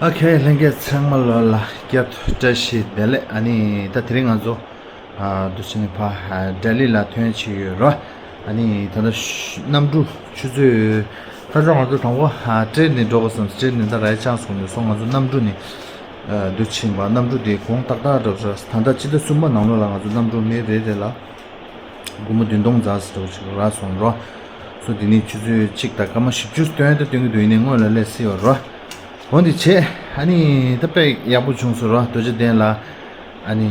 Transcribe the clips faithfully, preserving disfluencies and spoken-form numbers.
ཨོ་ཁེ། ལྷན་རྒྱས་ཚང་མ་ལོ་ལ་བསྐྱར་དུ་བཀྲ་ཤིས་བདེ་ལེགས། ཨ་ནི་ད་དེ་རིང་ང་ཚོ་ཨ་འདུག་བྱས་ནས་ཕར་ཨ་ལྡི་ལི་ལ་ཐོན་བྱས་ཡོད་རོ། ཨ་ནི་ད་ལྟ་ཤ་གནམ་གྲུ་ཆུ་ཚོད་ད་ལྟ་ང་ཚོ་དང་པོ་ཨ་ཊེན་ནས་འགྲོ་དགོས་བསམ། ཊེན་ནས་ད་རའི་ཅང་སོང་ནས་སོང་། ང་ཚོ་གནམ་གྲུ་ནས་ཨ་འདུག་ཕྱིན་པ། གནམ་གྲུ་དེ་གོང་ཏག་ཏག་འགྲོ་ས། ད་ལྟ་སྤྱི་ཟླ་གསུམ་པ་ནང་ལོགས་ལ་ང་ཚོ་གནམ་གྲུ་མི་རེ་རེ་ལ་སྒོར་མོ་བདུན་སྟོང་ཙམ་ཞིག་འདྲ་བོ་ཅིག་རག་སོང་རོ། སོ་དེ་ནས་ཆུ་ཚོད་གཅིག་དང་སྐར་མ་བཞི་བཅུ་སྟོན་ད་སྟོན་གྱི་འདུག་ཡིན་ནའི་སྔོན་ལ་སླེབས་སྲིད་ཡོད་རོ། འོ་འདི་བྱས། ཨ་ནི་ད་དཔེ་ཡག་པོ་བྱུང་སོང་རོ། རྡོ་རྗེ་གདན་ལ་ཨ་ནི་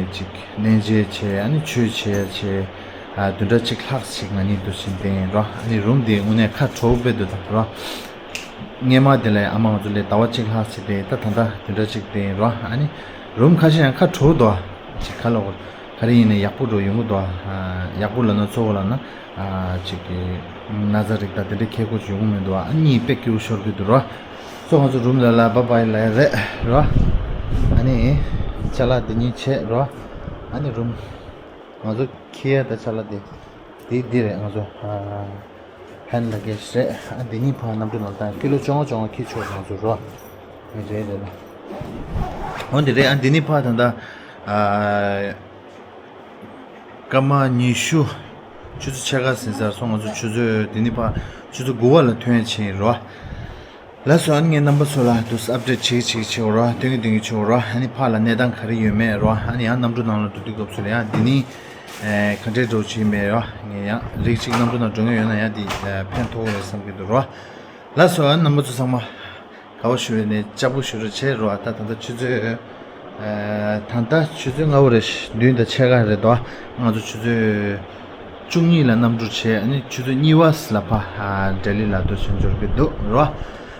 ཅིག་གནས་མཇལ་བྱས། ཨ་ནི་ཆོས་བྱས་བྱས། ཨ་བདུན་ཕྲག་གཅིག་ལྷག་ཅིག་ང་གཉིས་འདུག་བྱས་བསྡད་ཡིན་རོ། ཨ་ནི་རུམ་དེ་དངོས་གནས་ཁ་དྲོ་པོ་དཔེ་འདུག་ད་རོ། སྔས་མ་དེ་ལས་ཨ་མ་ང་ཚོ་ལས་ཟླ་བ་གཅིག་ལྷག་ཅིག་བསྡད། ད་ད་ལྟ་བདུན་ཕྲག་གཅིག་བསྡད་ཡིན་རོ། ཨ་ནི་རུམ་ཁ་ཤས་ཡང་ཁ་དྲོ་པོ་འདུག་ཅིག་ཁ་ལོ་ག་རེ་ཡིན་ནའི་ཡག་པོ་འགྲོ་ཡོང་གི་འདུག་ཨ་ཡག་པོ་ལབ་ན་ཚོ་བོ་ལབ་ན། ཨ་ཅིག་གི་ན་ཚ་རིགས་དང་དེ་འདྲའི་ཁྱད་ཁོ་ཅིག་ཡོང་གི་མི་འདུག་ཨ་གཉིད་དཔེ་སྐྱིད་པོ་ཤོར་གི་འདུག་རོ། སོ་ང་ཚོ་རུམ་ལ་ལ་བཱའི་བཱའི་ལབ་རེད་རོ། ཨ་ནི་ཅ་ལག་འདི་གཉིས་བྱས་རོ། ཨ་ནི་རུམ་ང་ཚོ་འཁྱེར་ཡ་ད་ཅ་ལག་འདི་འདི་འདི་རེད། ང་ཚོ་ཨ་ཧེན་ལ་གེ་ཇི་རེད། ཨ་འདི་གཉིས་ཕར་གནམ་གྲུ་ནང་བཏང་། ཀི་ལོ་བཅོ་ལྔ་བཅོ་ལྔ་འཁྱེར་ཆོག་ང་ཚོ་རོ། ཨ་རེད་རེད་ལ། འོ་འདི་རེད། ཨ་འདི་གཉིས་ཕར་ད་ལྟ་ཨ་སྐར་མ་ཉི་ཤུ། ཆུ་ཚོད་ཕྱེད་ཀ་ཟིན་ཚར་སོང་། ང་ཚོ་ཆུ་ཚོད་འདི་ནས་ཕར་ཆུ་ཚོད་དགུ་པ་ལ་ཐོན་ཕྱིན་རོ། ལགས་སོ། ཨ་ནི་ངས་རྣམ་པ་ཚོ་ལ་དུ་ཨབ་ཌེཊ་བྱེད་ཀྱི་བྱེད་ཀྱི་བྱེད་རོ། སྟོན་གྱི་སྟོན་གྱི་བྱེད་རོ། ཨ་ནི་ཕར་ལ་གནས་སྟངས་ག་རེ་ཡོད་མེད་རོ། ཨ་ནི་ཡང་གནམ་གྲུ་ནང་ལ་འགྲོ་དུས་སྐབས་སུ་ལ་ཡང་འདི་ནི་ཨེ་ག་འདྲའི་འགྲོ་བྱེད་མེད་རོ། ངས་ཡང་རིགས་གཅིག་གནམ་གྲུ་ནང་འགྲོ་མཁན་ཡོད་ན་ཡང་འདི་ཨེ་ཕན་ཐོགས་རེད་བསམ་གྱི་འདུག་རོ། ལགས་སོ། ཨ་ནི་རྣམ་པ་ཚོ་ཚང་མ། དགའ་བོ་ཞུ་བའི་ནས་ལྕགས་པོ་ཞུ་རོགས་བྱེད་རོགས། ཨ་ད་ད་ལྟ་ཆུ་ཚོད་ཨ་ད་ལྟ་ཆུ་ཚོད་ལྔ་པོ་རེད། བདུན་དང་ཕྱེད་ཀ་རེད་དོ། ང་ཚོ་ཆུ་ཚོད་བཅུ་གཉིས་ལ་གནམ་གྲུ་བྱས། ཨ་ནི་ཆུ་ཚོད་གཉིས་པ་ལ་ཕར་ཨ་ལྡི་ལི་ལ་འགྲོ་བཞིན་འབྱོར་གྱི་འདུག་རོ།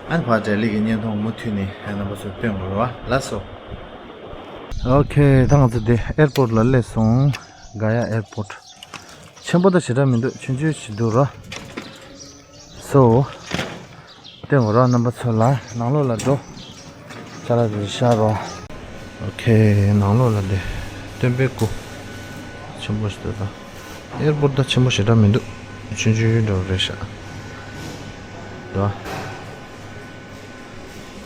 ཨ་ནི་ཕར་ལྡི་ལི་གི་བརྙན་ཐུང་མུ་མཐུད་ནས་རྣམ་པ་ཚོར་སྟོན་དགོས་རོ། ལགས་སོ། ཨོ་ཁེ། ད་ང་ཚོ་འདི་ཨེར་པོར་ཊི་ལ་སླེབས་སོང་། ག་ཡ་ཨེར་པོར་ཊི། ཆེན་པོ་ད་ཞེ་དྲག་མི་འདུག་ཆུང་ཆུང་ཞིག་འདུག་རོ། སོ། སྟོན་དགོས་རོགས། རྣམ་པ་ཚོ་ལ་ནང་ལོགས་ལ་འགྲོ། ཅ་ལག་དེ་བཞག་རོགས། ཨོ་ཁེ། ནང་ལོགས་ལ་འདི་སྟོན་པའི་སྐུ་ཆེན་པོ་ཞིག་འདུག་ད་ཨེར་པོར་ཊི་ད་ཆེན་པོ་ཞེ་དྲག་མི་འདུག་ཆུང་ཆུང་འདྲ་བོ་རེད་ཤག་ད་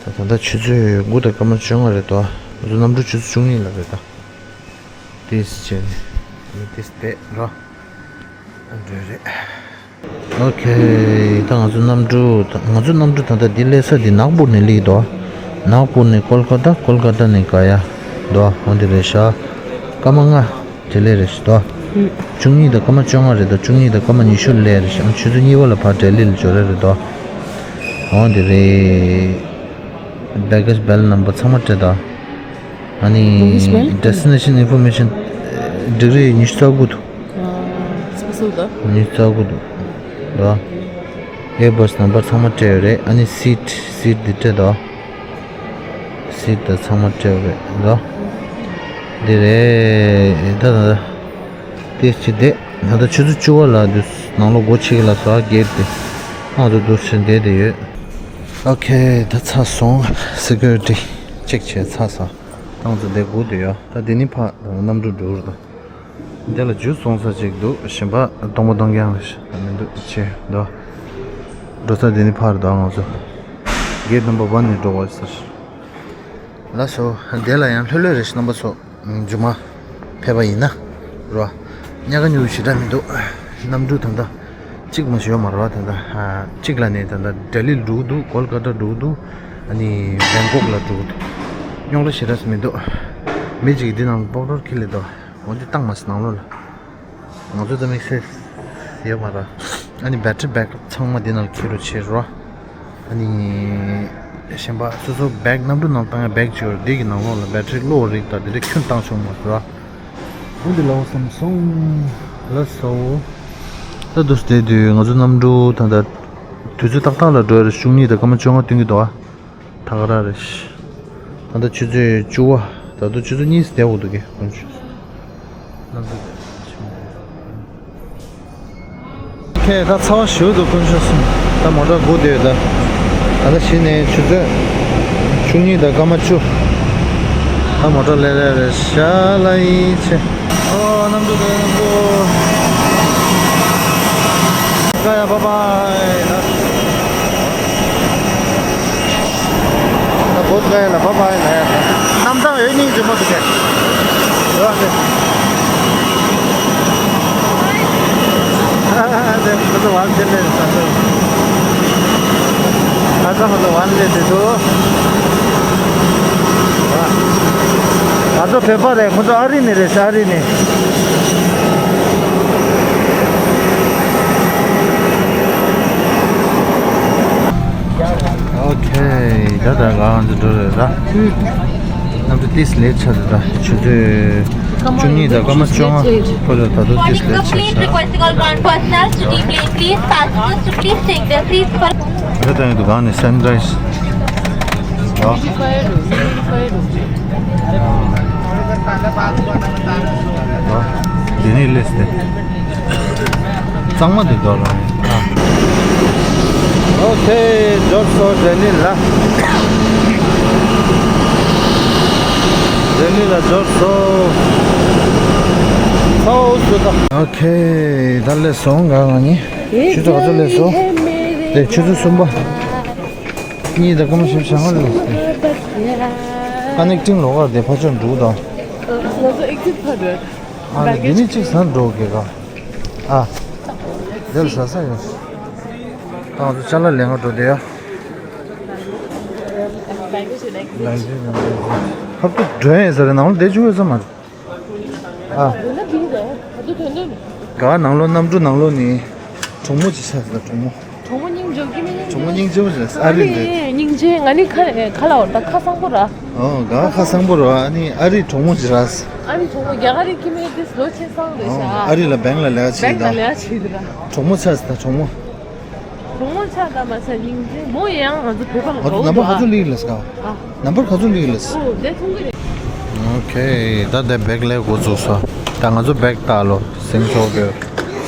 ད་ལྟ་ཆུ་ཚོད་དགུ་དང་སྐར་མ་བཅོ་ལྔ་རེད་དོ། ང་ཚོ་གནམ་གྲུ་ཆུ་ཚོད་བཅུ་གཉིས་ལ་རེད་ད། ཏིས་བྱས་ནས་ཏིས་བསྡད་རོགས། འགྲོ་རེད། ཨོ་ཁེ། ད་ང་ཚོ་གནམ་གྲུ་ད་ང་ཚོ་གནམ་གྲུ་ད་ལྟ་འདི་སླེབས་ས་འདི་ནག་པུར་ནས་སླེབས་འདུག་ནག་པུར་ནས་ཀོལ་ཀ་ཏ། ཀོལ་ཀ་ཏ་ནས་ག་ཡ་འདུག་འོ་འདི་རེད་ཤག་སྐར་མ་ལྔ་དེ་ལས་རེད་ཤག་འདུག་བཅུ་གཉིས་དང་སྐར་མ་བཅོ་ལྔ་རེད་འདུག་བཅུ་གཉིས་དང་སྐར་མ་ཉི་ཤུ་སླེབས་རེད་ཤག་ཆུ་ཚོད་གཉིས་པ་ལ་ཕར་ལྡི་ལི་ལ་འབྱོར་རེད་འདུག་འོ་འདི་རེད། Baggage belt number ཚང་མ་སྤྲད་ད། ཨ་ནི་Baggage belt? Destination information ཌིག་རི་ཉི་ཤུ་རྩ་དགུ་འདུག་ཨ། སུ་སུ་ད། ཉི་ཤུ་རྩ་དགུ་འདུག་ད། Airbus number ཚང་མ་སྤྲད་ཡོད་རེད། ཨ་ནི་seat seat འདི་སྤྲད་ད། seat ད་ཚང་མ་སྤྲད་ཡོད་རེད་ད། འདི་རེད་ད་ད་ད། དེ་ཅི་བསྡད། ད་ལྟ་ཆུ་ཚོད་བཅུ་པ་ལ་འདུག་ནང་ལོགས་སྒོ་ཕྱེ་གི་ལ་སོ། ཨ་གེ་ཊི་དེ། ང་ཚོ་འདུག་ཕྱིར་བསྡད་དེ་ཡོད། ཨོ་ཁེ། ད་ཚར་སོང་། སི་ཀུ་རི་ཊི་ཅེག་བྱས་ཚར་སོང་། ད་ང་ཚོ་འདི་སྒུག་བསྡད་ཡོད། ད་འདི་ནི་ཕར་གནམ་གྲུ་འགྲོ་རེད་ད། འདི་ལ་འཇུ་སོང་ས་ཅིག་འདུག་གཞན་པ་སྟོང་པ་སྟོང་རྐྱང་རེད་ཤག་མི་འདུག་ཅེ་འདུག་འགྲོ་ས་འདི་ནི་ཕར་འདུག་ང་ཚོ་གེ་ཊི་ནམ་བར་ཝན་ནས་འགྲོ་དགོས་ཟེར། ལགས་སོ། འདི་ལ་ཡང་ལྷོད་ལྷོད་རེད་ཤག་རྣམ་པ་ཚོ། རྗེས་མ་ཕེབས་པ་ཡིན་ན་རོ། ཉག་ག་ཉུག་ཞེ་དྲག་མི་འདུག་གནམ་གྲུ་ད་ལྟ་གཅིག་མ་ཞིག་ཡོད་མ་རེད་པ། ད་ལྟ་གཅིག་ལ་ནི་ད་ལྟ་ལྡི་ལི་འགྲོ་གི་འདུག་ཀོལ་ཀ་ཏ་འགྲོ་གི་འདུག་ཨ་ནི་བེང་ཀོག་ལ་འགྲོ་གི་འདུག་རྙོག་དྲ་ཞེ་དྲག་མི་འདུག་མི་གཅིག་འདི་ནང་སྤོག་རོགས་ཁྱེར་ལེ་འདུག་འོ་འདི་བཏང་མ་སོང་ནང་ལོགས་ལ། ང་ཚོ་ད་དམིགས་བསལ་ཡོད་མ་རེད། ཨ་ནི་བེ་ཊི་རི་བེག་ཨབ་ཚང་མ་འདི་ནང་ལ་འཁྱེར་རོགས་བྱེད་རོགས། ཨ་ནི་གཞན་པ་སོ་སོ་བེག་གནམ་གྲུ་ནང་བཏང་ཡ་བེག་ཅིག་ཡོད་རེད། འདི་གི་ནང་ལོགས་ལ་བེ་ཊི་རི་གློག་རིགས་དང་འདི་འདྲ་ཁྱོན་བཏང་ཆོག་མ་རེད། འོ་འདི་ལའོ་བསམ་སོང་། ལགས་སོ། ད་འདུག་སེ་བསྡད་དུས་ང་ཚོ་གནམ་གྲུ་ད་ལྟ་དུས་ཚོད་ཏག་ཏག་ལ་འགྲོ་ཡ་རེད། བཅུ་གཉིས་དང་སྐར་མ་བཅོ་ལྔ་སྟོན་གྱི་འདུག་ཨ། ད་ག་རང་རེད། ད་ལྟ་ཆུ་ཚོད་བཅུ་པ། ད་དུང་ཆུ་ཚོད་གཉིས་བསྡད་འོག་ཏུ་གི་དཀོན་མཆོག་ཁྱེད་ད་ཚ་བ་ཞེ་པོ་འདུག་དཀོན་མཆོག་གསུམ། ད་མོ་ཊ་སྒུག་བསྡད་ཡོད་ད། ད་ལྟ་གཞི་ནས་ཆུ་ཚོད་བཅུ་གཉིས་དང་སྐར་མ་བཅུ། ད་མོ་ཊ་སླེབས་སླེབས་རེད་ཤག་ལ་ཡིན་ཆེ། ཨོ་གནམ་གྲུ་དེ་གནམ་གྲུ། ཀ་ཡ་བྷའི་བྷའི་ད། ད་ ཨོ་ལེ་ལ་བ་བ་ལ་ཡ། གནམ་ཐང་ཡོད་ནི་ཇི་མོ་དུ་གེ། ཡོད་ཨ་ཙི། ཨ་ཙི་ཁོ་ཚོ་ཝང་ཆེན་ལེ་ས་ཚོ། ཨ་ཙི་ཁོ་ཚོ་ཝང་ལེ་དེ་ཚོ། ཨ་ཙི་བོད་པ་རེད། ཁོ་ཚོ་ཨ་རི་ནས་རེད་ཤག་ཨ་རི་ནས། ཨོ་ཁེ། ད་ད་ག་ང་ཚོ་འགྲོ་རེད་ད། གནམ་གྲུ་ཏིས་ལེ་ཆ་རེད་ད། ཆུ་ཚོད་བཅུ་གཉིས་དང་སྐར་མ་བཅོ་ལྔ་ཕོ་རེད། ད་དུང་ཏིས་ལེ་ཆ་ཤག Please request all one personnel to deplane, please. Passengers to please take their seats for ད་ད་ཡོད་དུ་ག་ནས་སན་རའི་ཟི། ཨ། ཨ། དེ་ནས་ལེས་ཏེ། གཙང་མ་དེ་དོ་རང་ཨ། ཨོ་ཁེ། འབྱོར་སོང་ལྡི་ལི་ལ། ལྡི་ལི་ལ་འབྱོར་སོང་། ཚའོ་སུ་ད། ཨོ་ཁེ། ད་ལེས་སོང་ག་ང་གཉིས། ཆུ་ཚོད་ག་ཚོད་ལེས་སོང་། དེ་ཆུ་ཚོད་གསུམ་པ། གཉིས་དང་སྐར་མ་བཞི་བཅུ་ཞེ་ལྔ་ལེས་ཏེ། ཀ་ནེག་ཊིང་ལོག་ག་དེ་ཕར་ཕྱོགས་འགྲོ་དང་། ང་ཚོ་ཨེག་ཛིཊ་ཕར་འགྲོ། ཨ་ནི་འདི་ནི་གཅིག་ཟ་འགྲོ་གི་ག་ཨ། འདིར་ཟ་ས་ཡོད། ཨ་ང་ཚོ་ཅ་ལག་ལེན་ག་འགྲོ་དེ་ཡ། ཧབ་ཏུ་འགྲོ་ཡིན་ཟེར་ནང་ལ་བསྡད་བཅུག་ཡོད་ས་མ་རེད། ཨ། འདི་ན་འདི་རེད། ད་དུ་དོན་དོན། ག་ནང་ལོ་གནམ་གྲུ་ནང་ལོ་ནི། གྲོགས་མོ་ཅིག་ཆགས་ཟེར་གྲོགས་མོ། གྲོགས་མོ་སྙིང་རྗེ་གི་མི་སྙིང་རྗེ། གྲོགས་མོ་སྙིང་རྗེ་པོ་རེད། ཨ་རི་རེད། སྙིང་རྗེ། ང་ནི་ཁ་ཁ་ལ་བར་ད་ཁ་སང་པོ་ར། ཨོ་ག་ཁ་སང་པོ་ར། ཨ་ནི་ཨ་རི་གྲོགས་མོ་ཅིག་ར། ཨ་རི་གྲོགས་མོ་རྒྱ་གར་རི་གི་མི་དེ་ལོ་ཆེ་སང་རེད་ཤག་ཨ་རི་ལ་བེང་ལ་ལས་བྱེད་བེང་ལ་ད། ལས་བྱེད་ད། གྲོགས་མོ་ཆགས་ཟེར་ད་གྲོགས་མོ། གྲོགས་མོ་ཆགས་ད་མ་ཆགས་སྙིང་རྗེ་མོ་ཡང་ང་ཚོ་བོད་པ་ང་ཚོ་ནམ་པ་ག་ཚོད་ལིག་ལ་སྐ་ཨ། ནམ་པ་ག་ཚོད་ལིག་ལ་སྐ་ཨོ་དེ་མཐོང་གི་རེད། ཨོ་ཁེ། ད་དེ་བེག་ལས་འགོ་བཙུགས་སོ། ད་ང་ཚོ་བེག་ལྟ་ལོ་སེང་ཚོགས་བེག་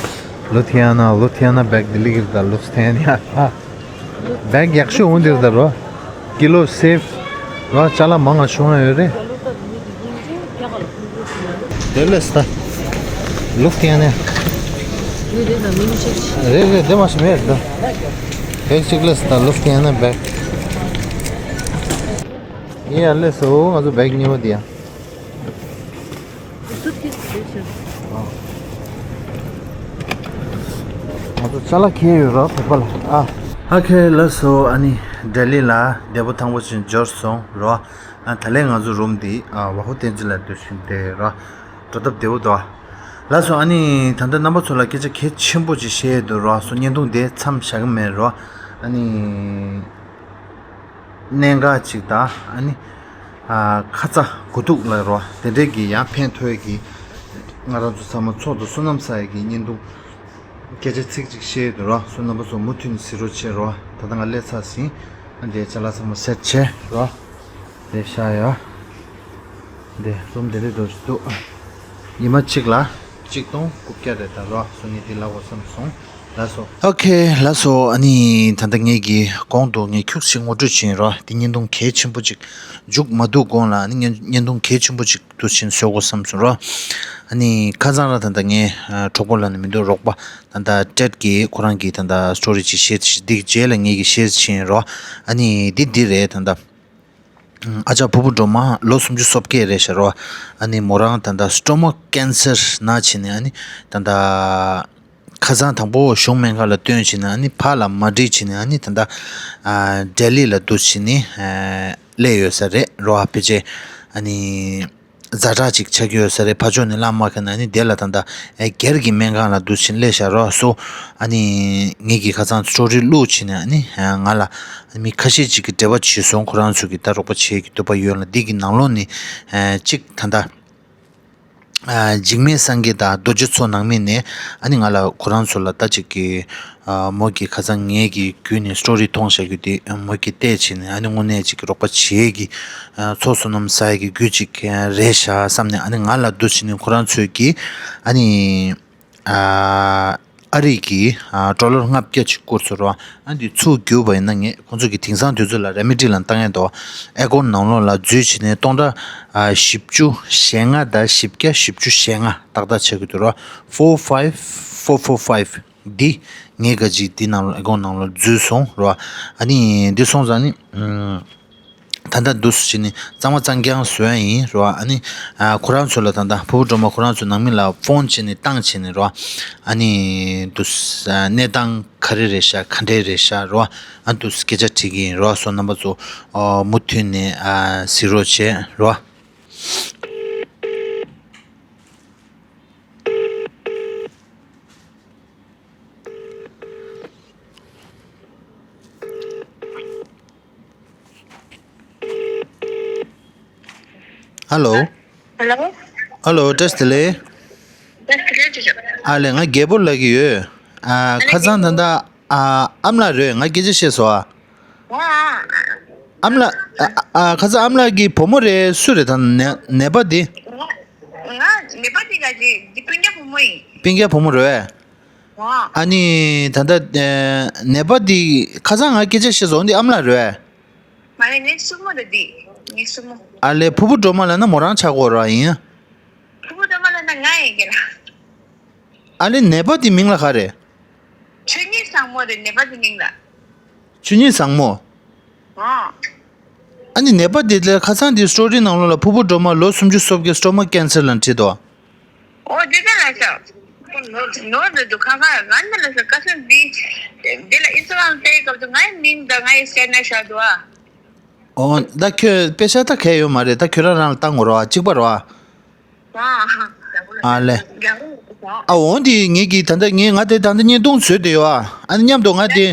ལུ་ཐི་ཡ་ན། ལུ་ཐི་ཡ་ན་བེག་དེ་ལིག་རེད་ད། ལུ་ཐི་ཡ་ན་ཨ། བེག་ཡག་ཤོས་འོང་དེ་རེད་ད་རོ། ཀི་ལོ་སེབ་རོ། ཅ་ལག་མང་ང་ཤོང་ཡ་ཡོད་རེད། དེ་ལས་ད། ལུག་ཐི་ཡ་ན། རེད་རེད་ད་མིན་ཆེ། རེད་རེད་དེ་མ་ཤི་མེད་ད། བེག་གཅིག་ལས་ད་ལུག་ཐི་ཡ་ན་བེག་ཡིན་ཡ་ལས་སོ་ང་ཚོ་བེག་གཉིས་པ་དེ་ཡ། སུ་ཕིས་རེད་ཤག་ང་ཚོ་ཅ་ལག་ཁྱེར་ཡོད་ར་བོད་པ་ལ་ཨ། ཨ་ཁེ་ལགས་སོ། ཨ་ནི་ལྡི་ལི་ལ་བདེ་པོ་ཐང་པོ་ཞིག་འབྱོར་སོང་རོ། ཨ་ད་ལན་ང་ཚོ་རུམ་འདི་ཨ་བ་ཧུ་བསྟན་འཛིན་ལ་སྡོད་བཞིན་བསྡད་རོ། འགྲོ་སྟབས་བདེ་པོ་འདུག་ཨ། ལགས་སོ། ཨ་ནི་ད་ལྟ་རྣམ་པ་ཚོ་ལ་སྐད་ཆ་གལ་ཆེན་པོ་ཅིག་བཤད་ཡས་འདུག་རོ། སོ་བརྙན་ཐུང་འདི་མཚམས་བཞག་གི་མེད་རོ། ཨ་ནི། གནད་འགག་ཅིག་དང་ཨ་ནི། ཨ་ཁ་ཚ་དགོས་གཏུགས་ལ་རོ། དེ་འདྲས་ཀྱི་ཡང་ཕན་ཐོགས་ཀྱི། ང་རང་ཚོ་ཚང་མ་ཚོགས་འདུ་བསོད་ནམས་བསགས་ཡས་ཀྱི་བརྙན་ཐུང་། སྐད་ཆ་ཚིག་གཅིག་བཤད་དུ་རོ། བསོད་ནམས་པ་ཚོ་མུ་མཐུད་ནས་གཟིགས་རོགས་བྱེད་རོ། ད་ལྟ་ང་སླེབས་ཚར་ཟིན། ཨ་འདྲས་ཅ་ལག་ཚང་མ་སེཊ་བྱས་རོ། འདི་ཤ་ཡ། འདི་རྩོམ་དེ་འདྲས་འགྲོ་བཞིན་འདུག་ཉི་མ་གཅིག་ལ་གཅིག་སྟོང་དགུ་བརྒྱ་རེད་ད་རོ། སོ་ངས་འདི་ལབ་དགོས་བསམ་སོང་། ལགས་སོ། ཨོ་ཁེ་ལགས་སོ། ཨ་ནི་ད་ལྟ་ངས་ཀྱི་གོང་དུ་ངས་ཁྱུག་ཅིག་ངོ་སྤྲོད་བྱས་ཡིན་རོ། འདི་བརྙན་ཐུང་གལ་ཆེན་པོ་ཅིག་མཇུག་མ་བསྡུ་གོང་ལ་ཨ་ནི་བརྙན་བརྙན་ཐུང་གལ་ཆེན་པོ་ཅིག་འདུག་ཕྱིན་བཟོ་དགོས་བསམ་སོང་རོ། ཨ་ནི་ཁ་སང་ར་ད་ལྟ་ངའི་གྲོགས་པོ་ལ་ནི་མི་འདུག་རོགས་པ་ད་ལྟ་ཊེཌ་ཀྱིས་ཁོ་རང་གི་ད་ལྟ་སི་ཊོ་རི་ཅིག་ཤེར་བྱས། འདི་རྗེས་ལ་ངས་ཀྱི་ཤེར་བྱས་ཡིན་རོ། ཨ་ནི་འདི་འདི་རེད་ད་ལྟ། ཨ་ཅག་ཕུ་བོ་སྒྲོལ་མ་ལོ་སུམ་ཅུ་སོ་བརྒྱད་རེད་ཤག་རོ། ཨ་ནི་མོ་རང་ད་ལྟ་སི་ཊོ་མག་ཀེན་སར་ན་བྱས་ནས་ཨ་ནི་ད་ལྟ་ཁ་སང་དང་པོ་གཞུང་སྨན་ཁང་ལ་བཏོན་བྱས་ནས་ཨ་ནི་ཕར་ལ་མ་འགྲིག་བྱས་ནས་ཨ་ནི་ད་ལྟ་ཨ་ལྡི་ལི་ལ་འདུག་བྱས་ནས་ཨ་སླེབས་ཡོད་ས་རེད་རོ། ཨ་ཕལ་ཆེར་ཨ་ནི་ཛ་དྲག་ཅིག་ཆགས་ཀྱི་ཡོད་ས་རེད། ཕར་ཕྱོགས་ནས་ལངས་མ་ཁེལ་ན་ཨ་ནི་དེ་ལ་ད་ལྟ་ཨ་སྒེར་གྱི་སྨན་ཁང་ལ་འདུག་བྱས་ནས་སླེབས་ཤག་རོ། སོ་ཨ་ནི་ངེད་ཀྱིས་ཁ་སང་སི་ཊོ་རི་བླུགས་བྱས་ནས་ཨ་ནི་ང་ལ་མི་ཁ་ཤས་ཅིག་གིས་འབྲེལ་བ་བྱས་སོང་། ཁོ་རང་ཚོ་གིས་ད་རོགས་པ་བྱེད་ཀྱི་འདོད་པ་ཡོད་ལ། འདི་གི་ནང་ལོགས་ནས་ཨ་གཅིག་ད་ལྟ་ཨ་འཇིགས་མེད་སངས་རྒྱས་དང་རྡོ་རྗེ་མཚོ་ནང་མི་ནས་ཨ་ནི་ང་ལ་ཁོ་རང་ཚོ་ལ་ད་ཅིག་གི་ཨ་མོ་གིས་ཁ་སང་ངེད་ཀྱི་བརྒྱུད་ནས་སི་ཊོ་རི་མཐོང་བཞག་རྒྱུ་དེ་མོ་གིས་བལྟས་བྱས་ནས་ཨ་ནི་དངོས་གནས་ཅིག་གི་རོགས་པ་བྱེད་ཀྱི་ཨ་ཚོགས་བསོད་ནམས་བསགས་ཀྱི་རྒྱུ་ཅིག་རེད་ཤག་བསམ་ནས་ཨ་ནི་ང་ལ་འདུག་བྱས་ནས་ཁོ་རང་ཚོས་ཀྱིས་ཨ་ནི། ཨ་ཨ་རི་གི་ཨ་ཌོ་ལར་ལྔ་བརྒྱ་ཅིག་བསྐུར་ཚུལ་རོ། ཨ་འདི་ཚུར་བསྒྱུར་བ་ཡིན་ན་ངས་ཁོང་ཚོ་གི་དེང་སང་དུས་ཚོད་ལ་རེ་མི་ཌི་ལ་བཏང་ཡས་འདུག་ཨེ་ཀོན་ནང་ལོགས་ལ་འཛུལ་བྱས་ནས་སྟོང་ཕྲག་ཨ་བཞི་བཅུ་ཞེ་ལྔ་དང་བཞི་བརྒྱ་བཞི་བཅུ་ཞེ་ལྔ་ཏག་ཏག་ཆགས་ཀྱི་འདུག་རོ། Four five four four five འདི་ངས་ག་ཅིག་འདི་ནང་ལ་ཨེ་ཀོན་ནང་ལོགས་འཛུལ་སོང་རོ། ཨ་ནི་འདི་སོང་ཙང་ནི་ཨམ། ད་ལྟ་འདུག་སེ་བྱས་ནས་གཙང་མ་གཙང་རྐྱང་བཟོ་ཡ་ཡིན་རེད་བ། ཨ་ནི་ཨ་ཁོ་རང་ཚོ་ལ་ད་ལྟ་ཕུར་བུ་སྒྲོལ་མ་ཁོ་རང་ཚོ་ནང་མི་ལ་ཕོན་བྱས་ནས་བཏང་བྱས་ནས་རེད་བ། ཨ་ནི་འདུག་སེ་ཨ་གནས་སྟངས་ག་རེ་རེད་ཤག་ག་འདྲས་རེད་ཤག་རེད་བ། ཨ་འདུག་སེ་སྐད་ཆ་དྲིས་ཀྱི་ཡིན་རེད་བ། སོ་རྣམ་པ་ཚོ་ཨ་མུ་མཐུད་ནས་ཨ་གཟིགས་རོགས་བྱེད་རེད་བ། ཧ་ལོ། ཧ་ལོ། ཧ་ལོ། བཀྲ་ཤིས་བདེ་ལེགས། བཀྲ་ཤིས་བདེ་ལེགས་ཅོ་ཅོ། ཨ་ལས། ང་རྒྱལ་པོ་ལབ་ཀྱི་ཡོད། ཨ་ཁ་སང་ད་ལྟ་ཨ་ཨ་མ་ལགས་རེད། ང་སྐད་ཆ་བཤད་སོང་ཨ། ཨ་མ་ལགས། ཨ་ཨ་ཁ་སང་ཨ་མ་ལགས་ཀྱི་བུ་མོ་རེད། སུ་རེད་ད་ནད་ནད་པ་དེ། ང་ནད་པ་དེ་ག་ཅི་འདི་སྤུན་ཀྱག་བུ་མོ་ཡིན། སྤུན་ཀྱག་བུ་མོ་རེད། ཨ་ནི་ད་ལྟ་ཨ་ནད་པ་དེ་ཁ་སང་ང་སྐད་ཆ་བཤད་སོང་། འདི་ཨ་མ་ལགས་རེད། མ་རེད། ངའི་སྲུ་མོ་རེད་འདི། ངའི་སྲུ་མོ། ཨ་ལས། ཕུར་བུ་སྒྲོལ་མ་ལབ་ན་མོ་རང་ཆགས་ཀྱི་ཡོད་རེད་བ། ཡིན། ཕུར་བུ་སྒྲོལ་མ་ལབ་ན་ང་ཡིན་གྱི་ལ། ཨ་ལས། ནད་པ་དེ་མིང་ལ་ག་རེད། ཆོས་ཉིད་བཟང་མོ་རེད་ནད་པ་དེ་མིང་ལ། ཆོས་ཉིད་བཟང་མོ། ཨོ། ཨ་ནི་ནད་པ་དེ་ལ་ཁ་སང་དེ་སི་ཊོ་རི་ནང་ལོགས་ལ་ཕུར་བུ་སྒྲོལ་མ་ལོ་སུམ་ཅུ་སོ་བརྒྱད་སི་ཊོ་མག་ཀེན་སར་ལབ་བྲིས་འདུག་ཨོ་དེ་ལྟར་ལ་ཤག་ནོར་ནོར་འདུག་ཁ་ཁ་ང་ནི་ལ་ཤག་ཁ་སང་འདི་འདི་ལ་ཨིན་སི་ཊ་གྷ་རམ་བལྟས་སྐབས་དུ་ངའི་མིང་དང་ངའི་སྐད་ན་ཤག་འདུག་ཨ། ཨོ་ད་ཁྱོད་དཔེ་ཆ་ད་གས་ཡོད་མ་རེད། ད་ཁྱོད་རང་རང་ལ་བཏང་དགོས་རེད་བ། གཅིག་པ་རེད་བ། ཨ་ལས། ཨ་འོ་འདི་ངེད་ཀྱིས་ད་ལྟ་ངས་ང་དེ་ད་ལྟ་བརྙན་ཐུང་བཟོས་བསྡད་ཡོད་ཨ། ཨ་ནི་མཉམ་དུ་ང་དེ་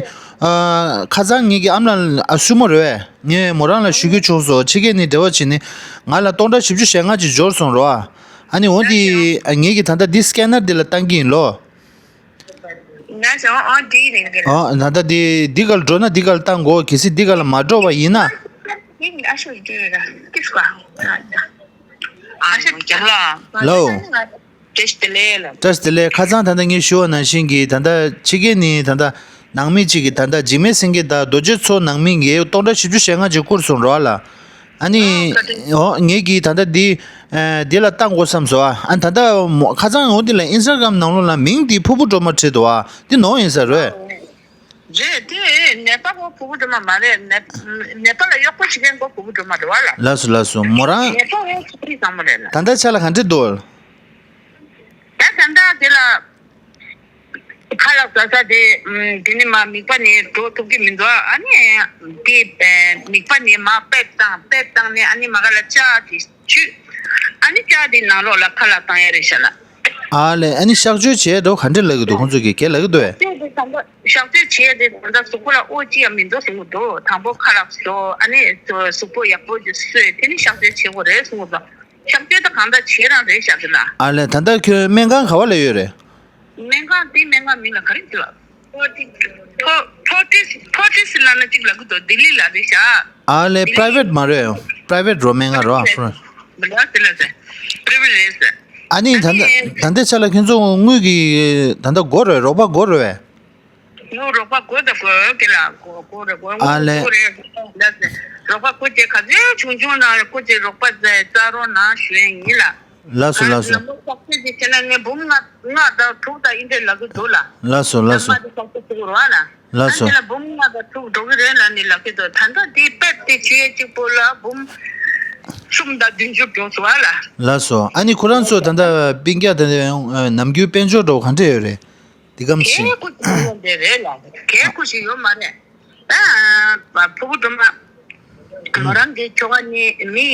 ཨ་ཁ་སང་ངེད་ཀྱི་ཨ་མ་ལགས་ཨ་སྲུ་མོ་རེད་བས། ངས་མོ་རང་ལ་ཞུ་རྒྱུ་བྱུང་སོང་། ཕྱི་རྒྱལ་ནས་འབྲེལ་བ་བྱས་ནས་ང་ལ་སྟོང་ཕྲག་བཞི་བཅུ་ཞེ་ལྔ་ཅིག་འབྱོར་སོང་རེད་བ། ཨ་ནི་འོ་འདི་ཨ་ངེད་ཀྱིས་ད་ལྟ་འདི་སི་ཀེ་ནར་འདི་ལ་བཏང་གི་ཡིན་ལོ། ང་ཚོ་ཨོ་འདི་རེད་འདི་རེད། ཨོ་ད་ལྟ་འདི་འདི་ག་ལ་འགྲོ་ན་འདི་ག་ལ་བཏང་དགོས། གལ་སྲིད་འདི་ག་ལ་མ་འགྲོ་བ་ཡིན་ན། འདི་ཨ་ཤོ་འདི་རེད་ཀིས་ཀ་ཨ་ཤོ་རྒྱ་ལ། ལའོ། བཀྲ་ཤིས་བདེ་ལེགས་ལ། བཀྲ་ཤིས་བདེ་ལེགས། ཁ་སང་ད་ལྟ་ངས་ཞུ་བ་ནང་བཞིན་གྱི་ད་ལྟ་ཕྱི་རྒྱལ་ནས་ད་ལྟ་ནང་མི་གཅིག་གིས་ད་ལྟ་འཇིགས་མེད་སེང་གེ་དང་རྡོ་རྗེ་མཚོ་ནང་མི་ངས་སྟོང་ཕྲག་བཞི་བཅུ་ཞེ་ལྔ་ཅིག་བསྐུར་སོང་རེད་བ་ལ། ཨ་ནི། ཨོ་ངེད་ཀྱིས་ད་ལྟ་འདི་ཨ་འདི་ལ་བཏང་དགོས་བསམ་སོང་ཨ། ཨ་ད་ལྟ་མོ་ཁ་སང་འོ་འདི་ལ་ཨིན་སི་ཊ་གྷ་རམ་ནང་ལོགས་ལ་མིང་འདི་ཕུར་བུ་སྒྲོལ་མ་བྲིས་འདུག་ཨ། འདི་ནོར་ཡིན་ས་རེད། རེད་དེ་ནད་པ་ཁོ་ཕུར་བུ་སྒྲོལ་མ་མ་རེད། ནད་ནད་པ་ལ་གཡོག་པོ་བྱེད་མཁན་ཁོ་ཕུར་བུ་སྒྲོལ་མ་རེད་བ་ལ། ལགས་སོ་ལགས་སོ། མོ་རང་ནད་པ་ཁོ་ཕུར་བུ་བཟང་མོ་རེད་ལ། ད་ལྟ་ཆ་ལ་ག་འདྲ་འདུག་ད་ད་ལྟ་དེ་ལ། ཁ་ལག་ཟ་ས་དེ། ཨམ། དེ་ནི་མ་མིད་པ་ནི་འགྲོ་ཐུབ་ཀྱི་མི་འདུག་ཨ་ནི། དེ་ཨེ་མིད་པ་ནི་མ་པེབ་བཏང་པེབ་བཏང་ནས་ཨ་ནི་མ་ག་ལ་ལྕགས་དེ་བཅུས། ཨ་ནི་ལྕགས་དེ་ནང་ལོགས་ལ་ཁ་ལག་བཏང་ཡ་རེད་ཤག་ལ། ཨ་ལས། ཨ་ནི་གཤག་བཅོས་བྱས་འགྲོ་ག་འདྲ་ལབ་ཀྱི་འདུག་ཁོང་ཚོ་གིས་ག་ལབ་ཀྱི་འདུག་གཤག་བཅོས་དེ་ད་ལྟ་གཤག་བཅོས་བྱས་དེ་ད་ལྟ་གཟུགས་པོ་ལ་དབུགས་ཅི་ཡང་མི་འདུག་གསུང་གི་འདུག་དང་པོ་ཁ་ལག་བཟོ། ཨ་ནི་གཟུགས་པོ་ཡག་པོ་ཅིག་བཟོས་དེ་ནི་གཤག་བཅོས་བྱེད་དགོས་རེད་གསུང་གི་འདུག་གཤག་བཅོས་ད་གང་ལྟར་བྱེད་རང་རེད་ཤག་གི་ལ། ཨ་ལས། ད་ལྟ་ཁྱོད་སྨན་ཁང་ག་བ་ལ་ཡོད་རེད། སྨན་ཁང་དེ་སྨན་ཁང་མིང་ལ་ག་རེ་ཟེར་བ། ཕོ་ཕོ་ཏིས་ཕོ་ཏིས་ལབ་ན་གཅིག་ལབ་གི་འདུག་ལྡི་ལི་ལ་རེད་ཤག་ཨ་ལས། པ་རའི་ཝེ་ཊི་མ་རེད། པ་རའི་ཝེ་ཊི་རོ་སྨན་ཁང་རོ། ལ་ཟེར་ལ་ཟེར་པ་རའི་ཝེ་ཊི་རེད་ཟེར། ཨ་ནི་ད་ལྟ་ད་ལྟའི་ཆ་ལ་ཁྱོད་ཚོ་དངུལ་གྱི་ད་ལྟ་དགོས་རེད། རོགས་པ་དགོས་རེད་བས། ངོ་རོགས་པ་དགོས་ད་དགོས་གི་ལ་དགོས་དགོས་རེད་དགོས། ཨ་ལས། དགོས་རེད་ལ་ཟེར། རོགས་པ་སྐུ་མཁྱེན་ག་ཚོད་བྱུང་བྱུང་ན་སྐུ་མཁྱེན་རོགས་པ་བཙལ་རོགས་གནང་ཞུ་ཡས་ཡིན་ལ། ལགས་སོ་ལགས་སོ། ལམ་ལྷོང་ཕྱག་ཚོད་ཅིག་བྱས་ན་ངས་འབུམ་ལྔ་ལྔ་དང་དྲུག་དང་ཨིན་དྲེ་ལབ་ཀྱི་འདུག་ལ། ལགས་སོ་ལགས་སོ། ལམ་ལྷོང་ཕྱག་ཚོད་ཅིག་རོགས་ལ། ལགས་སོ། ཨ་ནི་ལ་འབུམ་ལྔ་དང་དྲུག་འགྲོ་གི་རེད་ལབ་ནས་ལབ་ཀྱི་འདུག་ད་ལྟ་དེ་པེབ་དེ་བཅུ་ཡས་གཅིག་པོ་ལ་འབུམ་གསུམ་དང་བདུན་ཅུ་འགྲོ་སོང་ཨ་ལ། ལགས་སོ། ཨ་ནི་ཁོ་རང་ཚོ་ད་ལྟ་སྤུན་ཀྱག་དེ་ནམ་རྒྱུན་དཔལ་འབྱོར་འགྲོ་ག་འདྲ་ཡོད་རེད། འདི་གམ་ཞིག་གལ་ཁུ་ཅིག་ཡོད་འདྲ་རེད་ལ། གལ་ཁུ་ཞིག་ཡོད་མ་རེད། ད་ཕུ་བོ་སྒྲོལ་མ་མོ་རང་གི་ཁྱོ་ག་ནི་མི་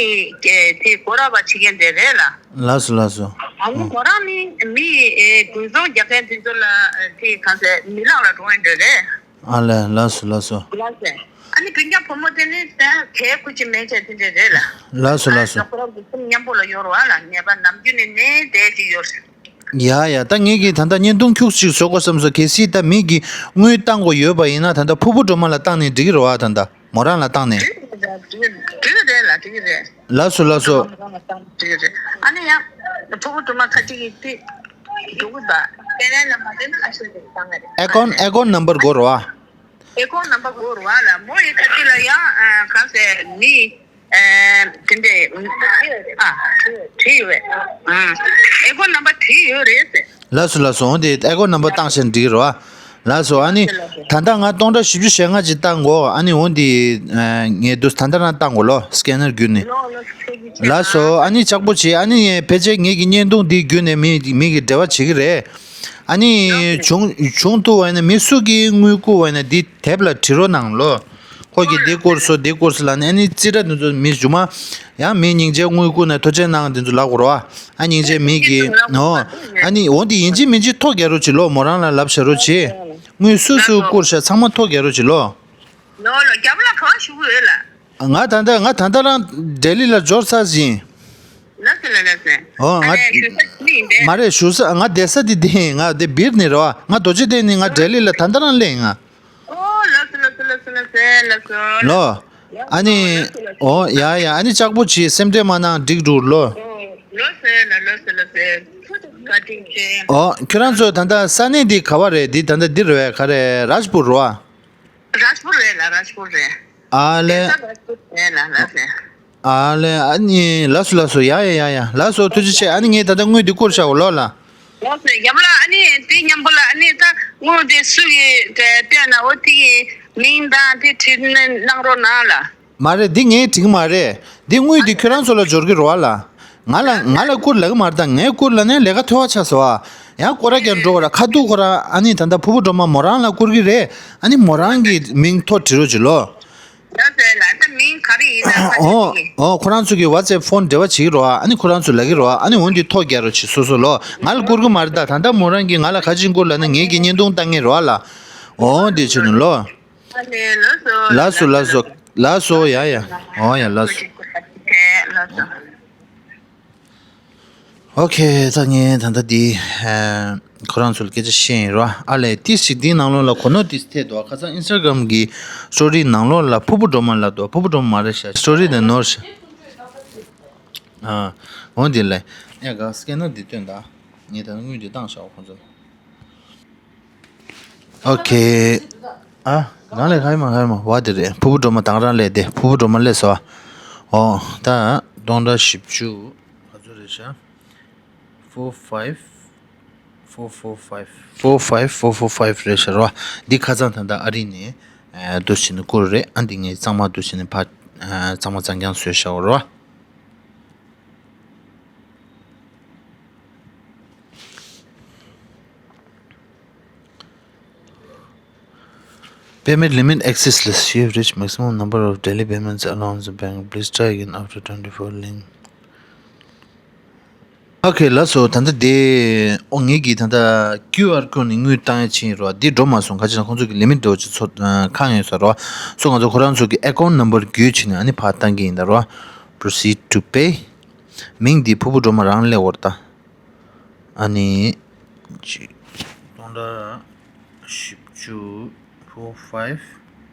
དེ་སྒོ་ར་བ་བྱེད་མཁན་དེ་རེད་ལ། ལགས་སོ་ལགས་སོ། ཨ་ནི་མོ་རང་ནི་མི་དུད་ཚང་རྒྱག་མཁན་དེ་ཚོ་ལ་དེ་གང་ཟེར་མི་ལག་ལ་འགྲོ་མཁན་དེ་རེད། ཨ་ལས། ལགས་སོ་ལགས་སོ། ལགས་སོ། ཨ་ནི་སྤུན་ཀྱག་བུ་མོ་དེ་ནི་ད་གལ་ཁུ་ཅིག་མེད་ཆ་དེ་འདྲ་རེད་ལ། ལགས་སོ་ལགས་སོ། ཁོ་རང་གི་སེམས་མཉམ་པོ་ལ་ཡོད་རེད་བ་ལ། ངེས་པ་ནམ་རྒྱུན་ནས་ནས་བསྡད་ཀྱི་ཡོད་རེད། ཡ་ཡ། ད་ངེད་ཀྱིས་ད་ལྟ་བརྙན་ཐུང་ཁྱུག་ཅིག་བཟོ་དགོས་བསམ་སོང་། གལ་སྲིད་ད་མི་གིས་དངུལ་བཏང་དགོས་ཡོད་པ་ཡིན་ན་ད་ལྟ་ཕུ་བོ་སྒྲོལ་མ་ལ་བཏང་ནས་འགྲིག་གི་རེད་བ། ད་ལྟ་མོ་རང་ལ་བཏང་ནས། འགྲིག་གི་རེད་ལ་འགྲིག་གི་རེད། ལགས་སོ་ལགས་སོ། འགྲིག་གི་རེད། ཨ་ནི་ཡང་ཕུ་བོ་སྒྲོལ་མ་ཁ་ཅིག་གིས་དེ་འགྲོ་གི་ད་དེ་རེད་ལ་མ་དེ་ན་ཨ་ཤོ་དེ་བཏང་གི་རེད། ཨེ་ཀོན་ཨེ་ཀོན་ནམ་བར་དགོས་རེད་བ། ཨེ་ཀོན་ནམ་བར་དགོས་རེད་བ་ལ། མོ་ཡི་ཁ་ཅིག་ལ་ཡང་གང་ཟེར་མི། ཨེ། དེ་འདྲས། ཨ། བྲིས་ཡོད་པས། ཨ། ཨེ་ཀོན་ནམ་བར་བྲིས་ཡོད་རེད་ཟེར། ལགས་སོ་ལགས་སོ། འོ་དེ་ཨེ་ཀོན་ནམ་བར་བཏང་ཤེས་འགྲིག་རོ། ཨ། ལགས་སོ། ཨ་ནི་ད་ལྟ་ང་སྟོང་ཕྲག་བཞི་བཅུ་ཞེ་ལྔ་ཅིག་བཏང་གོ། ཨ་ནི་འོ་འདི་ངས་འདུག་ད་ལྟ་རང་བཏང་གོ་ལོ། སི་ཀེ་ནར་བརྒྱུད་ནས། ལགས་སོ། ཨ་ནི་ལྕགས་པོ་ཆེ། ཨ་ནི་ཕལ་ཆེར་ངེད་ཀྱི་བརྙན་ཐུང་འདི་བརྒྱུད་ནས་མི་མི་གི་འབྲེལ་བ་བྱེད་ཀྱི་རེད། ཨ་ནི་བྱུང་བྱུང་ཐུབ་པ་ཡིན་ན་མི་སུ་གིས་དངུལ་བསྐུར་བ་ཡིན་ན་འདི་དེབ་ལ་བྲིས་རོགས་གནང་ལོ། ཁོ་གིས་འདི་བསྐུར་སོང་འདི་བསྐུར་སོང་ལབ་ནས། ཨ་ནི་རྩིས་ཁྲ་འདི་ཚོ་མི་རྒྱུ་མ་ཡང་མི་སྙིང་རྗེ་དངུལ་བསྐུར་ནས་ཐུགས་རྗེ་གནང་འདི་ཚོ་ལབ་དགོས་རེད་བ། ཨ་སྙིང་རྗེ་མི་གིས་ཨོ། ཨ་ནི་འོ་འདི་ཡིན་གཅིག་མིན་གཅིག་ཐོ་རྒྱག་རོགས་བྱེད་ལོ། མོ་རང་ལ་ལབ་བྱ་རོགས་བྱེད། དངུལ་སུ་སུ་བསྐུར་ཤག་ཚང་མ་ཐོ་རྒྱག་རོགས་བྱེད་ལོ། ལོ་ལོ། རྒྱབ་ལ་གང་ཞུ་གི་ཡོད་ལ། ང་ད་ལྟ་ང་ད་ལྟ་རང་ལྡི་ལི་ལ་འབྱོར་ཚར་ཟིན། ལགས་སོ་ལགས་སོ། ཨོ་ང་། ཨ་རེ་ཞུ་ས་ནི་ཡིན་པས། མ་རེད། ཞུ་ས་ང་བསྡད་ས་དེ་དེ་ཡིན། ང་དེ་སྦིར་ནས་རེད་བ། ང་རྡོ་རྗེ་གདན་ནས་ང་ལྡི་ལི་ལ་ད་ལྟ་རང་སླེབས་ཡིན་ང་། ཨོ་ལགས་སོ་ལགས་སོ་ལགས་སོ་ལགས་སོ་ལགས་སོ། ལོ། ཨ་ནི། ཨོ་ཡ་ཡ། ཨ་ནི་ལྕགས་པོ་ཆེ་སེམས་ཁྲལ་མ་གནང་འགྲིག་འགྲོ་ལོ། ལགས་སོ་ལགས་སོ་ལགས་སོ། བཀའ་དྲིན་ཆེ། ཨོ་ཁྱོད་རང་ཚོ་ད་ལྟ་ས་གནས་འདི་ག་བ་རེད། འདི་ད་ལྟ་འདི་རེད་བས། ག་རེ་རཱཇ་པུར་རེད་བ། རཱཇ་པུར་རེད་ལ། རཱཇ་པུར་རེད། ཨ་ལེ། རེད་ལ་ལགས་སེ། ཨ་ལེ། ཨ་ནི་ལགས་སོ་ལགས་སོ། ཡ་ཡ་ཡ་ཡ། ལགས་སོ། ཐུགས་རྗེ་ཆེ། ཨ་ནི་ངས་ད་ལྟ་དངུལ་འདི་བསྐུར་བཞག་གོ་ལོ་ལ། ལགས་སེ། རྒྱབ་ལ་ཨ་ནི་དེ་མཉམ་པོ་ལ་ཨ་ནི་ད་དངུལ་དེ་སུ་གི་དེ་སྟོན་ན་འོ་དེ་གི་མིང་དང་དེ་བྲིས་ནས་གནང་རོགས་གནང་ལ། མ་རེད། འདི་ངས་བྲིས་གི་མ་རེད། འདི་དངུལ་འདི་ཁྱོད་རང་ཚོ་ལ་འབྱོར་གི་རེད་བ་ལ། ང་ལ་ང་ལ་བསྐུར་ལབ་གི་མ་རེད། ད་ངས་བསྐུར་ལབ་ནས་ལས་ཀ་ཐོལ་བ་ཆགས་སོང་ཨ། ཡང་སྐོར་ར་རྒྱག་འགྲོ་གི་ར། ཁ་ཐུག་ཁོ་ར་ཨ་ནི་ད་ལྟ་ཕུར་བུ་སྒྲོལ་མ་མོ་རང་ལ་བསྐུར་གི་རེད། ཨ་ནི་མོ་རང་གི་མིང་ཐོ་བྲིས་རོགས་བྱེད་ལོ། ལགས་སེ་ལགས། ད་མིང་ག་རེ་ཡིན་ན་ཁ་ཤས་ཨོ་ཤིག་གིས། ཨོ་ཁོ་རང་ཚོ་གི་ཝ་ཙེབ་ཕོན་འབྲེལ་བ་བྱེད་ཀྱི་རེད་བ། ཨ་ནི་ཁོ་རང་ཚོ་ལབ་ཀྱི་རེད་བ། ཨ་ནི་འོ་འདི་ཐོ་རྒྱག་རོགས་བྱེད། སོ་སོ་ལོ། ང་ལ་བསྐུར་གི་མ་རེད། ད་ད་ལྟ་མོ་རང་གིས་ང་ལ་ག་ཅིག་བསྐུར་ལབ་ན་ངེད་ཀྱི་བརྙན་ཐུང་ལྟ་མཁན་རེད་བ་ལ། ཨོ་འདི་བྱས་ནས་ལོ། ཨ་ལེ་ལགས་སོ། ལགས་སོ་ལགས་སོ། ལགས་སོ། ཡ་ཡ། ཨོ་ཡ་ལགས་སོ། ལགས་སོ། ཨོ་ཁེ། ད་ངས་ད་ལྟ་འདི་ཨ་ཁོ་རང་ཚོ་ལ་སྐད་ཆ་བཤད་ཡིན་རོ། ཨ་ལས། ཏིས་ཞིག་འདིའི་ནང་ལོགས་ལ་གོ་ནོར་ཏིས་ཐེབས་འདུག་ཁ་སང་ཨིན་སི་ཊ་གྷ་རམ་གི་སི་ཊོ་རི་ནང་ལོགས་ལ་ཕུར་བུ་སྒྲོལ་མ་ལབ་འདུག་ཕུར་བུ་སྒྲོལ་མ་མ་རེད་ཤག་སི་ཊོ་རི་དེ་ནོར་ཤག་ཨ། འོ་འདི་ལས། ཨེ་ག་སི་ཀེ་ནར་འདི་སྟོན་ད། ངས་ད་དངུལ་འདི་བཏང་བཞག་ཁོང་ཚོ། ཨོ་ཁེ། ཨ། རང་ལས་ཁ་ཡི་མ་ཁ་ཡི་མ་བ་དེ་རེད། ཕུར་བུ་སྒྲོལ་མ་དང་རང་ལས་དེ་ཕུར་བུ་སྒྲོལ་མ་སླེབས་སོང་། ཨོ་ད་སྟོང་ཕྲག་བཞི་བཅུ་ག་ཚོད་རེད་ཤག four five four four five four five four four five རེད་ཤག་རོ། འདི་ཁ་སང་ད་ལྟ་ཨ་རི་ནས་ཨ་འདུག་བྱས་ནས་བསྐུར་རེད། ཨ་འདི་ངས་གཙང་མ་འདུག་བྱས་ནས་ཕར་ཨ་གཙང་མ་གཙང་རྐྱང་བཟོས་བཞག་རོ། Payment limit exists less. You have reached maximum number of daily payments allowance in bank. Please try again after twenty-four link. ཨོ་ཁེ་ལགས་སོ། ད་ལྟ་དེ་ཨོ་ངེད་ཀྱིས་ད་ལྟ་ཀིའུ་ཨར་ཀོཌ་ནས་དངུལ་བཏང་ཡ་ཕྱིན་རོ། འདི་འགྲོ་མ་སོང་། ག་ཅི་ན་ཁོང་ཚོ་གི་ལི་མིཊ་འདྲ་བོ་ཅིག་ཚོ་ཁེངས་ཡོད་ས་རོ། སོ་ང་ཚོ་ཁོ་རང་ཚོ་གི་ཨེ་ཀའུནཊ་ནམ་བར་བརྒྱུད་བྱས་ནས་ཨ་ནི་ཕར་བཏང་གི་ཡིན་ད་རོ། Proceed to pay. མིང་འདི་ཕུར་བུ་སྒྲོལ་མ་རང་སླེབས་འོར་ད། ཨ་ནི་གཅིག་སྟོང་ཕྲག་བཞི་བཅུ། four five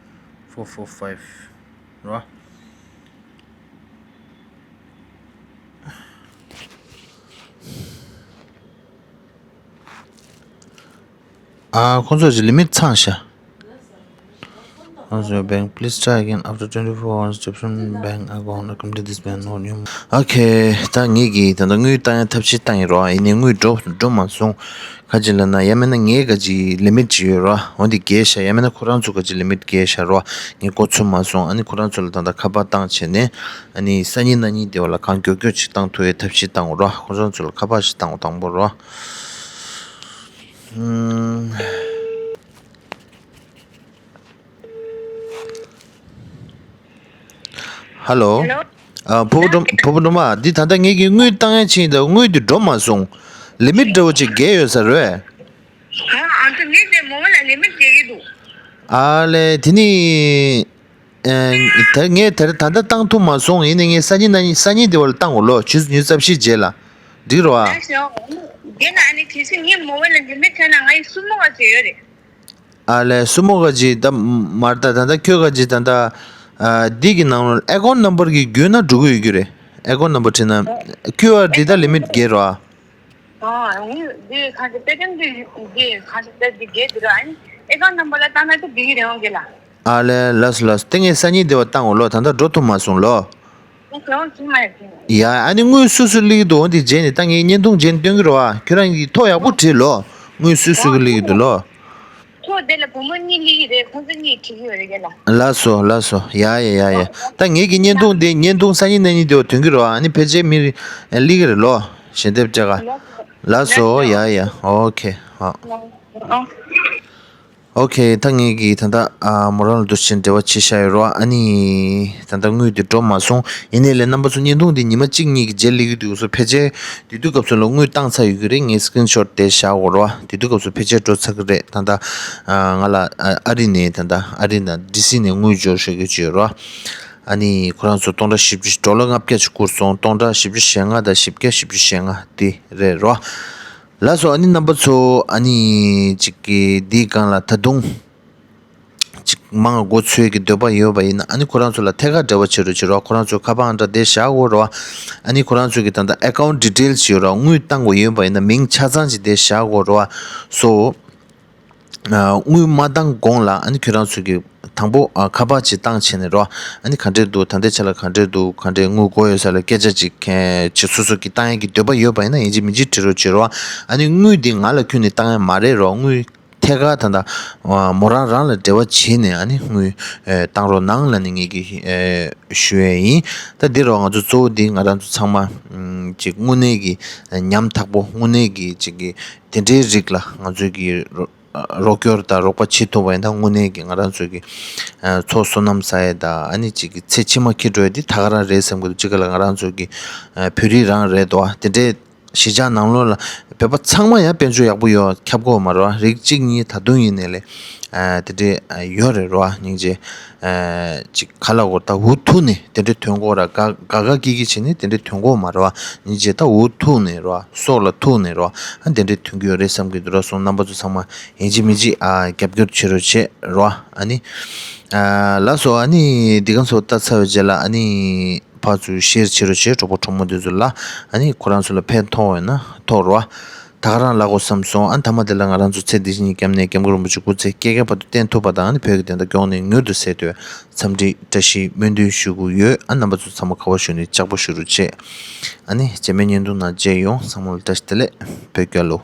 four four five རོ། ཨ་ཁོང་ཚོ་གི་ལི་མིཊ་ཚང་ཤག Once your bank, please try again after twenty-four hours. Egyptian bank account, complete this bank note. ཨོ་ཁེ། ད་ངེད་ཀྱིས་ད་ལྟ་དངུལ་བཏང་ཡ་ཐབས་ཤེས་བཏང་ཡིན་རོ། ཡིན་ནའི་དངུལ་འགྲོ་འགྲོ་མ་སོང་། ག་ཅི་ལབ་ན་ཡང་མིན་ན་ངའི་ག་ཅི་ལི་མིཊ་ཅིག་ཡོད་རོ། འོ་འདི་བརྒལ་ཤག་ཡང་མིན་ན་ཁོ་རང་ཚོ་ག་ཅི་ལི་མིཊ་བརྒལ་ཤག་རོ། ངས་མགོ་ཚོད་མ་སོང་། ཨ་ནི་ཁོ་རང་ཚོ་ལ་ད་ལྟ་ཁ་པར་བཏང་བྱས་ནས་ཨ་ནི་སང་ཉིན་གནངས་ཉིན་དེ་བ་ལ་གང་མགྱོགས་མགྱོགས་ཅིག་བཏང་ཐུབ་ཡའི་ཐབས་ཤེས་བཏང་རོ། ཁོ་རང་ཚོ་ལ་ཁ་པར་ཞིག་བཏང་དང་པོ་རོ། ཨུམ། ཧ་ལོ། ཧ་ལོ། ཨ་ཕུར་བུ་སྒྲོལ་ཕུར་བུ་སྒྲོལ་མ། འདི་ད་ལྟ་ངེད་ཀྱིས་དངུལ་བཏང་ཡ་ཕྱིན་ད་དངུལ་འདི་འགྲོ་མ་སོང་། ལི་མིཊ་འདྲ་བོ་ཅིག་བརྒལ་ཡོད་ས་རེད། ཨ་ཨ་ཚོ་ངས་དེ་མོ་བ་ལ་ལི་མིཊ་བརྒལ་གྱི་འདུག་ཨ་ལེ། དེ་ནི་ཨ་ད་ངས་དེར་ད་ལྟ་བཏང་ཐུབ་མ་སོང་། ཡིན་ནའི་ངས་སང་ཉིན་གནངས་ཉིན་སང་ཉིན་དེ་བ་ལ་བཏང་གོ་ལོ། ཆུ་ཚོད་ཉི་ཤུ་རྩ་བཞི་རྗེས་ལ། འགྲིག་རོ་ཨ། ལགས་སོ། དེ་ན་ཨ་ནི་གལ་སྲིད་ངས་མོ་བ་ལ་ལི་མིཊ་ཐོན་ན་ང་ཡི་སུ་མོ་བ་ཅིག་ཡོད་རེད། ཨ་ལས་སུ་མོ་ག་ཅི་ད་མར་ད་ད་ད་ཁྱོད་ག་ཅི་ད་ད་ཨ་འདི་གི་ནང་ལ་ཨེ་ཀའུནཊ་ནམ་བར་གི་བརྒྱུད་ན་འགྲོ་གི་ཡོད་རྒྱུ་རེད། ཨེ་ཀའུནཊ་ནམ་བར་བྲིས་ན་ཁྱོད་ཨ་འདི་ད་ལི་མིཊ་བརྒལ་རོ་ཨ། ཨ་ངས་འདི་ཁ་ཤས་པེ་ཊི་ཨེམ་འདི་འདི་ཁ་ཤས་པེ་འདི་བརྒལ་འདི་ར་ཨ་ནི་ཨེ་ཀའུནཊ་ནམ་བར་ལ་བཏང་ན་ད་འགྲིག་གི་རེད་འོང་གི་ལ། ཨ་ལས་ལགས་སོ་ལགས་སོ། དེ་ངས་སང་ཉིན་འདི་བ་བཏང་འོ་ལོ། ད་ལྟ་འགྲོ་ཐུབ་མ་སོང་ལོ། ཡ་ཨ་ནི་དངུལ་སུ་སུ་སླེབས་ཀྱི་འདུག་འོ་འདི་རྗེས་ནས་ད་ངས་བརྙན་ཐུང་རྗེས་ནས་སྟོན་གྱི་རེད་བ། ཁྱོད་རང་གིས་ཐོ་ཡག་པོ་བྲིས་ལོ། དངུལ་སུ་སུ་གི་སླེབས་ཀྱི་འདུག་ལོ། ཁོ་དེ་ལ་བུ་མོ་གཉིས་སླེབས་ཀྱི་རེད། ཁོང་ཚོ་གཉིས་ཁྲིད་ཀྱི་ཡོད་རེད་ལ། ལགས་སོ་ལགས་སོ། ཡ་ཡ་ཡ་ཡ། ད་ངེད་ཀྱི་བརྙན་ཐུང་དེ་བརྙན་ཐུང་སང་ཉིན་གནངས་ཉིན་དེ་བ་ཐོན་གྱི་རེད་བ། ཨ་ནི་ཕལ་ཆེར་མི་རེ་སླེབས་ཀྱི་རེད་ལོ། ཞལ་འདེབས་སྤྲད་ག། ལགས་སོ། ཡ་ཡ། ཨོ་ཁེ། ཨ། ཨོ་ཁེ། ད་ངེད་ཀྱིས་ད་ལྟ་ཨ་མོ་རང་ལ་འདུག་སེ་འབྲེལ་བ་བྱེད་བཞག་ཡོད་རེད་བ། ཨ་ནི་ད་ལྟ་དངུལ་དེ་འགྲོ་མ་སོང་། ཡིན་ནའི་ལས་རྣམ་པ་ཚོ་བརྙན་ཐུང་དེ་ཉི་མ་གཅིག་གཉིས་ཀྱི་རྗེས་སླེབས་ཀྱི་འདུག་སོ། ཕལ་ཆེར་དེ་དུས་སྐབས་སུ་ལ་དངུལ་བཏང་ཚར་ཡོད་ཀྱི་རེད། ངས་སི་ཀི་རིན་ཤོཊ་དེ་བཞག་ཡོད་རེད་བ། དེ་དུས་སྐབས་སུ་ཕལ་ཆེར་འགྲོ་ཚར་གྱི་རེད། ད་ལྟ་ཨ་ང་ལ་ཨ་ཨ་རི་ནས་ད་ལྟ་ཨ་རི་ནང་ཌི་སི་ནས་དངུལ་འབྱོར་ཤོར་གྱི་ཅིག་ཡོད་རེད་བ། ཨ་ནི་ཁོ་རང་ཚོ་སྟོང་ཕྲག་བཞི་བཅུ་ཌོ་ལར་ལྔ་བརྒྱ་ཅིག་བསྐུར་སོང་། སྟོང་ཕྲག་བཞི་བཅུ་ཞེ་ལྔ་དང་བཞི་བརྒྱ་བཞི་བཅུ་ཞེ་ལྔ་དེ་རེད་རོ། ལགས་སོ། ཨ་ནི་རྣམ་པ་ཚོ་ཨ་ནི་ཅིག་གི་འདིའི་སྒང་ལ་ད་དུང་ཅིག་མང་མགོ་ཚོས་ཀྱི་འདོད་པ་ཡོད་པ་ཡིན་ན། ཨ་ནི་ཁོ་རང་ཚོ་ལ་ཐད་ཀར་འབྲེལ་བ་བྱེད་རོགས་བྱེད་རོགས། ཁོ་རང་ཚོའི་ཁ་པར་ཨང་གྲངས་དེ་བཞག་དགོས་རོགས། ཨ་ནི་ཁོ་རང་ཚོ་གི་ད་ལྟ་ཨེ་ཀའུན་ཊི་ཌི་ཊེལ་ཡོད་རོགས། དངུལ་བཏང་དགོས་ཡོད་པ་ཡིན་ན་མིང་ཆ་ཚང་ཅིག་དེ་བཞག་དགོས་རོགས། སོ། དངུལ་མ་བཏང་གོང་ལ་ཨ་ནི་ཁྱོད་རང་ཚོ་གི་དང་པོ་ཨ་ཁ་པར་ཅིག་བཏང་བྱས་ནས་རོ། ཨ་ནི་ག་འདྲས་འདུག་ད་ལྟའི་ཆ་ལ་ག་འདྲས་འདུག་ག་འདྲས་དངུལ་དགོས་ཡོད་ས་ལ་སྐད་ཆ་ཅིག་ཁྱེད་ཅིག་སོ་སོ་གི་བཏང་ཡས་ཀྱི་འདོད་པ་ཡོད་པ་ཡིན་ན་ཡིན་གཅིག་མིན་གཅིག་འབྲི་རོགས་བྱེད་རོགས། ཨ་ནི་དངུལ་འདི་ང་ལ་ཁྱོན་ནས་བཏང་ཡས་མ་རེད་རོ། དངུལ་ཐད་ཀར་ད་ལྟ་མོ་རང་རང་ལ་འབྲེལ་བ་བྱས་ནས་ཨ་ནི་དངུལ་བཏང་རོགས་གནང་ལབ་ནས་ངེད་ཀྱིས་ཞུ་ཡས་ཡིན། ད་འདི་རོ་ང་ཚོ་གཙོ་བོ་འདི་ང་རང་ཚོ་ཚང་མ་ཅིག་དངོས་གནས་ཀྱི་ཉམ་ཐག་པོ་དངོས་གནས་ཀྱི་ཅིག་གི་དེ་འདྲའི་རིགས་ལ་ང་ཚོས་ཀྱི་རོ། རོགས་སྐྱོར་དང་རོགས་པ་བྱེད་ཐུབ་པ་ཡིན་ན་དངོས་གནས་ཀྱི་ང་རང་ཚོ་གི་ཚོགས་བསོད་ནམས་བསགས་ཡས་དང་ཨ་ནི་ཅིག་གི་ཚེ་ཕྱི་མ་འཁྱེར་འགྲོ་ཡས་འདི་ད་ག་རང་རེད་བསམ་གི་འདུག་གཅིག་ག་ལ་ང་རང་ཚོ་གི་བོད་རིགས་རང་རེད་དོ། དེ་འདྲའི་གཞིས་ཆགས་ནང་ལོགས་ལ་བོད་པ་ཚང་མ་ཡང་དཔལ་འབྱོར་ཡག་པོ་ཡོད་ཁྱབ་གོ་མ་རེད་བ། རིགས་གཅིག་གཉིས་ད་དུང་ཡིན་ནའི་ལས་དེ་འདྲའི་ཡོད་རེད་རེད་བ། སྙིང་རྗེ། ཅིག་ག་ལ་གོ་ད་འུ་ཐུག་ནས་དེ་འདྲའི་ཐོན་གོ་ར། དགའ་དགའ་དགའ་སྐྱིད་སྐྱིད་བྱས་ནས་དེ་འདྲའི་ཐོན་གོ་མ་རེད་བ། སྙིང་རྗེ། ད་འུ་ཐུག་ནས་རེད་བ། སྲོག་ལ་ཐུག་ནས་རེད་བ། ཨ་དེ་འདྲའི་ཐོན་གི་ཡོད་རེད་བསམ་གི་འདུག་ར། སོང་རྣམ་པ་ཚོ་ཚང་མ་ཡིན་གཅིག་མིན་གཅིག་ཨ་རྒྱབ་སྐྱོར་བྱེད་རོགས་བྱེད་རོགས། ཨ་ནི་ཨ་ལགས་སོ། ཨ་ནི་འདི་གང་ཚོ་ལྟ་ཚར་བའི་རྗེས་ལ་ཨ་ནི་ཕར་ཚུར་ཤེར་བྱེད་རོགས་བྱེད། གྲོགས་པོ་གྲོགས་མོ་འདི་ཚོ་ལ་ཨ་ནི་ཁོ་རང་ཚོ་ལ་ཕན་ཐོགས་ཡོད་ན་ཐོགས་རོགས། ད་ག་རང་ལབ་དགོས་བསམ་སོང་། ཨ་ནི་མཐའ་མ་དེ་ལ་ང་རང་ཚོ་ཚེ་འདི་ཕྱི་གཉིས་སྐྱབས་གནས་སྐྱབས་མགོན་རིན་པོ་ཆེ་སྐུ་ཚེ་བསྐལ་བརྒྱའི་བར་དུ་བརྟན་ཐུབ་པ་དང་། ཨ་ནི་བོད་ཀྱི་བདེན་མཐའ་མགྱོགས་ནས་མྱུར་དུ་གསལ་ཐུབ། འཚམས་འདྲི་བཀྲ་ཤིས་སྨོན་འདུན་ཞུ་གི་ཡོད། ཨ་རྣམ་པ་ཚོ་ཚང་མ་ཁ་བ་ཞུ་ནས་ལྕགས་པོ་ཞུ་རོགས་བྱེད། ཨ་ནི་རྗེས་མའི་བརྙན་ཐུང་ནང་མཇལ་ཡོང་། ཚང་མ་ལ་བཀྲ་ཤིས་བདེ་ལེགས། བོད་རྒྱལ་ལོ།